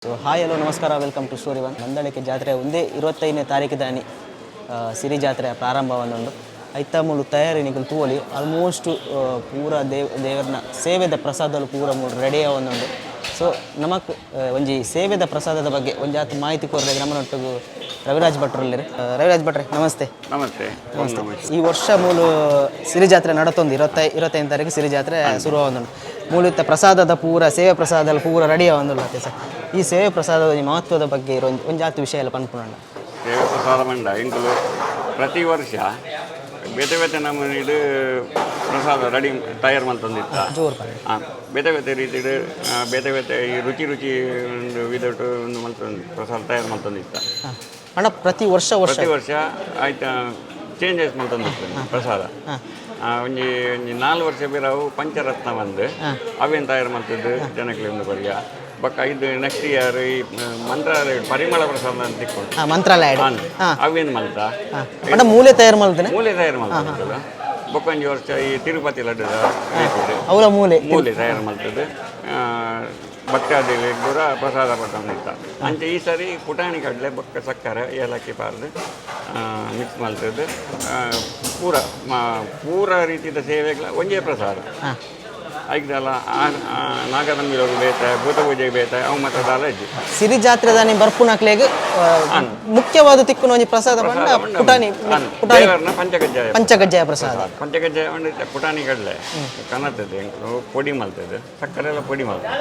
ಸೊ hi, hello, ನಮಸ್ಕಾರ. Welcome to story one. Nandalike ಜಾತ್ರೆ ಒಂದೇ 25ನೇ ತಾರೀಕು ದಾನಿ ಸಿರಿ ಜಾತ್ರೆಯ ಪ್ರಾರಂಭವನ್ನುಂಡು. ಐತ ಮೂಲು ತಯಾರಿ ನಿಕುಲು ತೂವೊಲಿ. ಆಲ್ಮೋಸ್ಟ್ ಪೂರ ದೇವರನ ಸೇವೆದ ಪ್ರಸಾದಲು ಪೂರ ಮೂಲು ರೆಡಿ ಆವೊಂದುಂಡು. ಸೊ ನಮಕ್ ಒಂಜಿ ಸೇವೆದ ಪ್ರಸಾದದ ಬಗ್ಗೆ ಒಂಜಿ ಆತ್ ಮಾಹಿತಿ ಕೊರ್ರೆ ನಮ್ಮನೊಟ್ಟಿಗೆ ರವಿರಾಜ್ ಭಟ್ರು. ರವಿರಾಜ್ ಭಟ್ರೆ, ನಮಸ್ತೆ. ನಮಸ್ತೆ. ನಮಸ್ತೆ. ಈ ವರ್ಷ ಮೂಲು ಸಿರಿ ಜಾತ್ರೆ ನಡತೊಂದು 25ನೇ ತಾರೀಕು ಸಿರಿ ಜಾತ್ರೆ ಶುರು ಆವೊಂದುಂಡು. ಮೂಲು ಇತ್ತ ಪ್ರಸಾದದ ಪೂರ ಸೇವೆ ಪ್ರಸಾದ ಪೂರ ರೆಡಿ ಆವೊಂದುಲ್ಲ ಸರ್. ಈ ಸೇವೆ ಪ್ರಸಾದದ ಒಂಜಿ ಮಹತ್ವದ ಬಗ್ಗೆ ಇರೋ ಒಂಜಿ ಒಂಜಾತ್ ವಿಷಯ ಎಲ್ಲ ಪನ್ಪುನಂಡ. ಸೇವೆ ಪ್ರಸಾದ ಮಂಡ ಎಂಕುಲು ಪ್ರತಿ ವರ್ಷ ಬೇತೆ ಬೇತೆ ನಮೂನಿಡ್ ಪ್ರಸಾದ ರೆಡಿ ತಯಾರು ಮಲ್ತೊಂದಿತ್ತ. ಜೋರು ಪನ್ನಿ. ಬೇತೆ ಬೇತೆ ರೀತಿಡ್ ಬೇತೆ ಬೇತೆ ಈ ರುಚಿ ರುಚಿ ಒಂದು ವಿಧಟ್ ಒಂದು ಮಲ್ತೊಂದು ಪ್ರಸಾದ ತಯಾರು ಮಲ್ತೊಂದಿತ್ತ. ಹಾಂ ಅಣ್ಣ, ಪ್ರತಿ ವರ್ಷ ವರ್ಷ ಪ್ರತಿ ವರ್ಷ ಆಯ್ತಾ ಚೇಂಜಸ್ ಮಲ್ತೊಂದಿತ್ತು ಪ್ರಸಾದ. ಒಂಜಿ ಒಂಜಿ 4 ವರ್ಷ ಬೇರೆ ಅವು ಪಂಚರತ್ನ ಬಂದು ಅವೇನು ತಯಾರು ಮಲ್ತಿದ್ದು ಜನಗಳಿಗೆ ಬರಿಯ ಬೊಕ್ಕ ಇದು ನೆಕ್ಸ್ಟ್ ಇಯರ್ ಈ ಮಂತ್ರಾಲಯ ಪರಿಮಳ ಪ್ರಸಾದ ಅಂತ ತಿಕ್ಕೊಂಡು. ಹಾಂ, ಮಂತ್ರಾಲಯ. ಅವೇನು ಮಲ್ತ. ಹಾಂ ಅಣ್ಣ, ಮೂಲೆ ತಯಾರು ಮಲ್ತನೆ. ಮೂಲೆ ತಯಾರು ಮಲ್ತದಲ್ಲ. ಬೊಕ್ಕೊಂಜಿ ವರ್ಷ ಈ ತಿರುಪತಿ ಲಡ್ಡುದ ರೀತಿಡ್ ಅವರ ಮೂಲೆ. ಮೂಲೆ ತಯಾರು ಮಲ್ತದ್ದು ಭಕ್ತಾದಿಗಳಿಗೆ ಪೂರ ಪ್ರಸಾದ ಪಟ್ಟೊಂದಿತ್ತ. ಅಂಚೆ ಈ ಸರಿ ಪುಟಾಣಿ ಕಡಲೆ ಬೊಕ್ಕ ಸಕ್ಕರೆ ಏಲಕ್ಕಿ ಪಾರ್ದು ಮಿಕ್ಸ್ ಮಲ್ತದ್ದು ಪೂರ ಪೂರ ರೀತಿಯ ಸೇವೆಗಳ ಒಂಜೇ ಪ್ರಸಾದ. ಐಕ್ದಲ್ಲ ನಾಗತಂಬಿಲೋಗು ಬೇತ, ಭೂತ ಪೂಜೆಗೆ ಬೇತ, ಅವು ಮಾತ್ರ ದಾಲ ಇಜ್ಜಿ. ಸಿರಿ ಜಾತ್ರೆದಾನಿ ಬರ್ಪುನಕ್ಲೆಗ್ ಮುಖ್ಯವಾದ ತಿಕ್ಕುನ ಒಂಜಿ ಪ್ರಸಾದ ಪಂಡ ಪುಟಾಣಿ ಪುಟಾಣಿ. ದೇವರನ್ನ ಪಂಚಕಜ್ಜಾಯ. ಪಂಚಕಜ್ಜಾಯ ಪ್ರಸಾದ. ಪಂಚಕಜ್ಜಾಯ ಉಂಡು. ಪುಟಾಣಿ ಕಡಲೆ ಕನತದ್ದು ಎಂಕುಲು ಪೊಡಿ ಮಲ್ತದ್ದು, ಸಕ್ಕರೆ ಎಲ್ಲ ಪೊಡಿ ಮಲ್ತದೆ,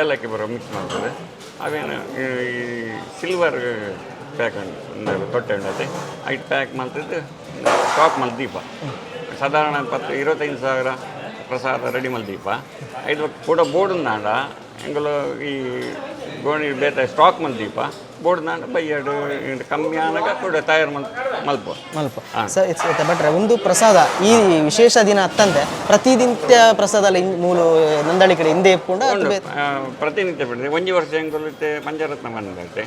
ಏಲಕ್ಕಿ ಬರೋ ಮಿಕ್ಸ್ ಮಲ್ತದೆ. ಅವೇನು ಈ ಸಿಲ್ವರ್ ಪ್ಯಾಕ್ ಉಂಟು, ಒಂದು ತೊಟ್ಟೆ ಉಂಡತೆ, ಐಟ್ ಪ್ಯಾಕ್ ಮಲ್ತದ್ದು ಸ್ಟಾಕ್ ಮಲ್ತ ದೀಪ. ಸಾಧಾರಣ 10 25 ಸಾವಿರ ಪ್ರಸಾದ ರೆಡಿ ಮಲ್ತ ದೀಪ. ಐದು ಕೂಡ ಬೋರ್ಡ್ ನಾಂಡ ಎಂಕುಲು ಈ ಗೋಣಿ ಬೇತೆ ಸ್ಟಾಕ್ ಮಲ್ತ ದೀಪ. ಬೋರ್ಡ್ ನಾಂಡ ಬಯ್ಯಡು ಕಮ್ಮಿ ಆನಗ ಕೂಡ ತಯಾರು ಮಲ್ ಮಲ್ಪ. ಮಲ್ಪ ಸರ್. It's ಭಟ್ರೆ, ಒಂದು ಪ್ರಸಾದ ಈ ವಿಶೇಷ ದಿನ ಅತ್ತಂತೆ ಪ್ರತಿನಿತ್ಯ ಪ್ರಸಾದ ಅಲ್ಲ ಮೂಲು ನಂದಳಿ ಕಡೆ ಹಿಂದೆ ಇಪ್ಪುಂಡ ಉಂಡು. ಪ್ರತಿನಿತ್ಯ ಬಿಡ್ರಿ. ಒಂಜಿ ವರ್ಷ ಎಂಕುಲು ಪಂಚರತ್ನ ಬಂದೈತೆ.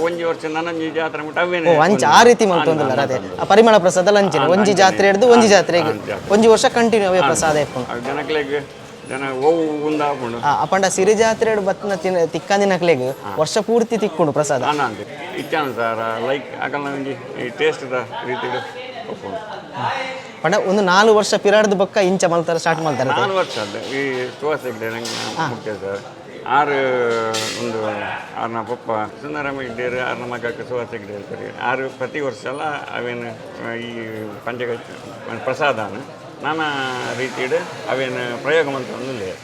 ಒಂಜಿ ವರ್ಷ ನನೊಂಜಿ ಜಾತ್ರೆ ಮುಟ್ಟ ಅವೇನೆ. ಅಂಚ ಆ ರೀತಿ ಮಲ್ತೊಂದಿಲ್ಲ ಅದೇ ಆ ಪರಿಮಳ ಪ್ರಸಾದ ಲಂಚಿನ ಒಂಜಿ ಜಾತ್ರೆ ಹಿಡ್ದು ಒಂಜಿ ಜಾತ್ರೆಗೆ ಒಂಜಿ ವರ್ಷ ಕಂಟಿನ್ಯೂ ಅವೇ ಪ್ರಸಾದ ಇಪ್ಪುಂಡು. ಅವು ಜನಕ್ಲೆಗ್ ಜನ ಒವು ಉಂದಾಪುಂಡು. ಅಪಂಡ ಸಿರಿ ಜಾತ್ರೆ ಬತ್ತಿನ ತಿನ್ನ ತಿಕ್ಕಂದಿನಕ್ಲೆಗ್ ವರ್ಷ ಪೂರ್ತಿ ತಿಕ್ಕುಂಡು ಪ್ರಸಾದ. ಆನಂದ್ ಇಚ್ಛಾನುಸಾರ ಲೈಕ್ ಅಕಲ್ನ ಒಂಜಿ ಈ ಟೇಸ್ಟ್ದ ರೀತಿಡ್ ಒಪ್ಪುಂಡು. ಪಂಡ ಒಂದು 4 ವರ್ಷ ಪಿರಾಡ್ದು ಬೊಕ್ಕ ಇಂಚ ಮಲ್ತಾರ, ಸ್ಟಾರ್ಟ್ ಮಲ್ತಾರೆ. 4 ವರ್ಷ ಅದು ಈ ಸುಹಾಸ್ ಹೆಗ್ಡೆ ನಂಗೆ ಮುಖ್ಯ ಸರ್. ಆರು ಒಂದು ಆರ್ನ ಪಪ್ಪ ಸುಂದರಮ್ಮ ಹೆಗ್ಡೇರು, ಆರ್ನ ಮಗಕ್ಕೆ ಸುಹಾಸ್ ಹೆಗ್ಡೆ ಹೇಳ್ತಾರೆ. ಆರು ಪ್ರತಿ ವರ್ಷ ಎಲ್ಲ ಅವೇನು ಈ ಪಂಚಗಚ್ಚ ಪ್ರಸಾದನ ನಾನಾ ರೀತಿಡ್ ಅವೇನು ಪ್ರಯೋಗ ಮಲ್ತೊಂದುಲ್ಲೆರ್.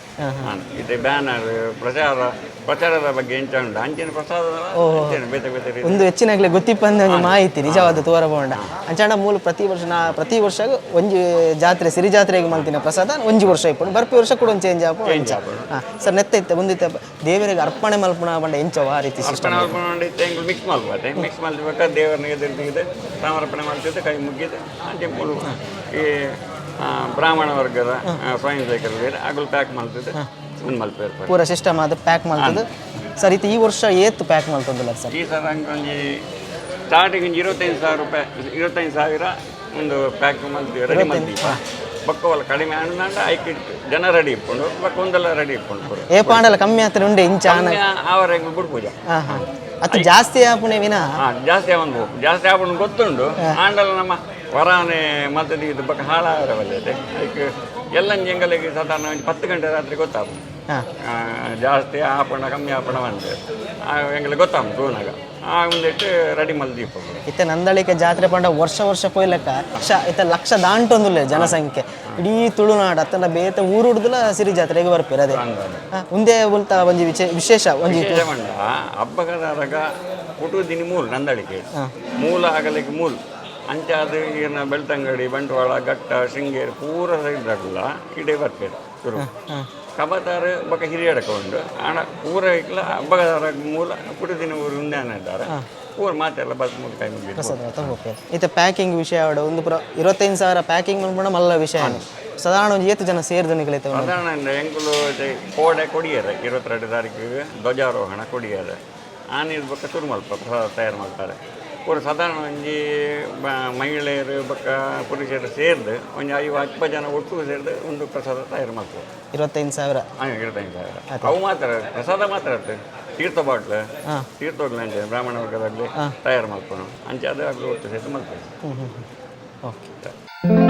ಇತ್ತೆ ಬ್ಯಾನರ್ ಪ್ರಚಾರ, ಪ್ರಚಾರದ ಬಗ್ಗೆ ಎಂಚ ಉಂಟು ಅಂಚಿನ ಪ್ರಸಾದ ಅಂಚೆನೆ ಬೇತೆ ಬೇತೆ ರೀತಿ. ಒಂದು ಹೆಚ್ಚಿನಾಗ್ಲೆ ಗೊತ್ತಿಪ್ಪಂದ ಒಂಜಿ ಮಾಹಿತಿ ನಿಜವಾದ ತೋರ ಬೋಂಡ. ಅಂಚಾಂಡ ಮೂಲು ಪ್ರತಿ ವರ್ಷ ನಾ ಪ್ರತಿ ವರ್ಷ ಒಂಜಿ ಜಾತ್ರೆ ಸಿರಿ ಜಾತ್ರೆಗೆ ಮಲ್ತಿನ ಪ್ರಸಾದ ಒಂಜಿ ವರ್ಷ ಇಪ್ಪುಂಡು, ಬರ್ಪಿ ವರ್ಷ ಕೂಡ ಒಂದು ಚೇಂಜ್ ಆಪು ಅಂಚ. ಹಾಂ ಸರ್, ನೆತ್ತ ಇತ್ತೆ ಮುಂದಿತ್ತೆ ದೇವರಿಗೆ ಅರ್ಪಣೆ ಮಲ್ಪುಣ ಪಂಡ ಎಂಚ ಆ ರೀತಿ ಸಿಸ್ಟಮ್? ಅರ್ಪಣೆ ಮಲ್ಪುನ ಇತ್ತೆ ಎಂಕುಲು ಮಿಕ್ಸ್ ಮಲ್ಪತ್ತೆ. ಮಿಕ್ಸ್ ಮಲ್ತಿಬೇಕಾ ದೇವರನ್ನ ಎದುರು ತೆಗೆದು ಸಮರ್ಪಣೆ ಮಾಡ್ತಿದ್ದು, ಕೈ ಮುಗಿದು ಅಂಚೆ ಮೂಲು ಈ ಬ್ರಾಹ್ಮಣ ವರ್ಗದ ಸ್ವಯಂ ಸೇವಕರು ಬೇರೆ ಅಗುಲು ಪ್ಯಾಕ್ ಮಲ್ತಿದ್ದು ಒಂದು ಮಲ್ಪೇರು. ಪೂರ ಸಿಸ್ಟಮ್ ಅದು ಪ್ಯಾಕ್ ಮಲ್ತದ್ದು. ಸರ್, ಇತ್ತೆ ಈ ವರ್ಷ ಏತ್ ಪ್ಯಾಕ್ ಮಲ್ತೊಂದಿಲ್ಲ ಸರ್? ಈ ಸಲ ಒಂಜಿ ಸ್ಟಾರ್ಟಿಂಗ್ ಒಂಜಿ 25,000 ರೂಪಾಯಿ, 25,000 ಒಂದು ಪ್ಯಾಕ್ ಮಲ್ತೀವಿ, ರೆಡಿ ಮಲ್ತೀವಿ. ಬೊಕ್ಕ ಒಲ್ಲ ಕಡಿಮೆ ಆಂಡ ಐಕ್ ಜನ ರೆಡಿ ಇಪ್ಪುಂಡು. ಬೊಕ್ಕ ಒಂದೆಲ್ಲ ರೆಡಿ ಇಪ್ಪುಂಡು ಪೂರ. ಏ ಪಾಂಡಲ ಕಮ್ಮಿ ಆತ್ರ ಉಂಡೆ ಇಂಚ ಆನ. ಅವರ ಬುಡ್ ಪೂಜೆ. ಹಾಂ ಹಾಂ ಅತ್ತು ಜಾಸ್ತಿ ಆಪುಣೆ ವಿನ. ಹಾ, ಜಾಸ್ತಿ ಆವೊಂದು ಜಾಸ್ತಿ ಆಪುಂಡು ಗೊತ್ತುಂಡು. ಆಂಡಲ ನಮ್ಮ ವರಾನೆ ಮಲ್ತದ್ದು ಇದು ಬೊಕ್ಕ ಹಾಳಾವರೆ ಬಲ್ಲೆತೆ. ಐಕ್ ಎಲ್ಲ ಎಂಗಲಿಗೆ ಸಾಧಾರಣ ಒಂಜಿ 10 ಗಂಟೆ ರಾತ್ರಿ ಗೊತ್ತಾಪುಂಡು. ಜಾಸ್ತಿ ಆಪಣ ಕಮ್ಮಿ ಆಪಣ ಬಂದು ಎಂಗಲಿಗೆ ಗೊತ್ತಾಪುಂಡು ತೂನಾಗ. ಆ ಒಂದಿಟ್ಟು ರೆಡಿ ಮಲ್ತ್ ದೀಪುಂಡು. ಇತ್ತೆ ನಂದಳಿಕೆ ಜಾತ್ರೆ ಪಂಡ ವರ್ಷ ವರ್ಷ ಪೋಯ್ಲಕ್ಕ ಲಕ್ಷ ಇತ್ತೆ ಲಕ್ಷ ದಾಂಟೊಂದುಲ್ಲೆ ಜನಸಂಖ್ಯೆ. ಇಡೀ ತುಳುನಾಡು ಅತ್ತಂಡ ಬೇತೆ ಊರುಡ್ದುಲ ಸಿರಿ ಜಾತ್ರೆಗೆ ಬರ್ಪೇರು ಅದೇ. ಉಂದೇ ಉಲ್ತ ಒಂಜಿ ವಿಶೇಷ ಒಂಜಿ. ವಿಶೇಷ ಪಂಡ ಹಬ್ಬಗದಾರಗ ಪುಟು ದಿನಿ ಮೂಲ ನಂದಳಿಕೆ ಮೂಲ ಆಗಲಿಕ್ಕೆ ಮೂಲ ಅಂಚಾದ ಈರ್ನ ಬೆಳ್ತಂಗಡಿ, ಬಂಟ್ವಾಳ, ಘಟ್ಟ, ಶೃಂಗೇರಿ ಪೂರ ಸೈಡ್ ಇಡೇ ಬರ್ಪೇರು ಶುರು. ಕಬತಾರು ಬೊಕ್ಕ ಹಿರಿಯಡಕ ಉಂಡು. ಆಂಡ ಪೂರ ಇಕ್ಲ ಹಬ್ಬಗದಾರ ಮೂಲ ಪುಟು ದಿನ ಊರು ಉಂದಾನ ಇದ್ದಾರೆ. ಪೂರ ಮಾತೆಲ್ಲ ಬಸ್ ಮೂಲ ಕೈ ಮುಗಿದು. ಪ್ರಸಾದ ಹೋಗ್ತೇವೆ. ಇತ್ತೆ ಪ್ಯಾಕಿಂಗ್ ವಿಷಯ ಆವಡ್ ಒಂದು ಪೂರ 25,000 ಪ್ಯಾಕಿಂಗ್ ಮಲ್ಪುಂಡ ಮಲ್ಲ ವಿಷಯ. ಸಾಧಾರಣ ಒಂಜಿ ಏತ್ ಜನ ಸೇರ್ದು ನಿಕಲೈತೆ? ಸಾಧಾರಣ ಅಂದ್ರೆ ಎಂಕುಲು ಕೋಡೆ ಕೊಡಿಯರೆ 22 ತಾರೀಕಿಗೆ ಧ್ವಜಾರೋಹಣ ಕೊಡಿಯರೆ ಆನಿದ ಬೊಕ್ಕ ಶುರು ಮಲ್ಪ ಪ್ರಸಾದ ತಯಾರು ಮಾಡ್ತಾರೆ ಪೂರ. ಸಾಧಾರಣ ಒಂಜಿ ಮಹಿಳೆಯರು ಬೊಕ್ಕ ಪುರುಷರು ಸೇರ್ದು ಒಂಜಿ 50 ಜನ ಒಟ್ಟು ಸೇರ್ದು ಒಂದು ಪ್ರಸಾದ ತಯಾರು ಮಾಡ್ತಾರೆ. 25,000? 25,000. ಅವು ಮಾತ್ರ ಪ್ರಸಾದ ಮಾತ್ರ ಇರ್ತದೆ. ತೀರ್ಥ ಬಾಟ್ಲು, ತೀರ್ಥೋಗ್ಲ ಅಂಚೆ ಬ್ರಾಹ್ಮಣ ವರ್ಗದಾಗಲಿ ತಯಾರು ಮಲ್ಪನು. ಅಂಚೆ ಅದು ಆಗಲಿ ಒಟ್ಟು ಸಹಿತ ಮಲ್ಪನು. ಓಕೆ.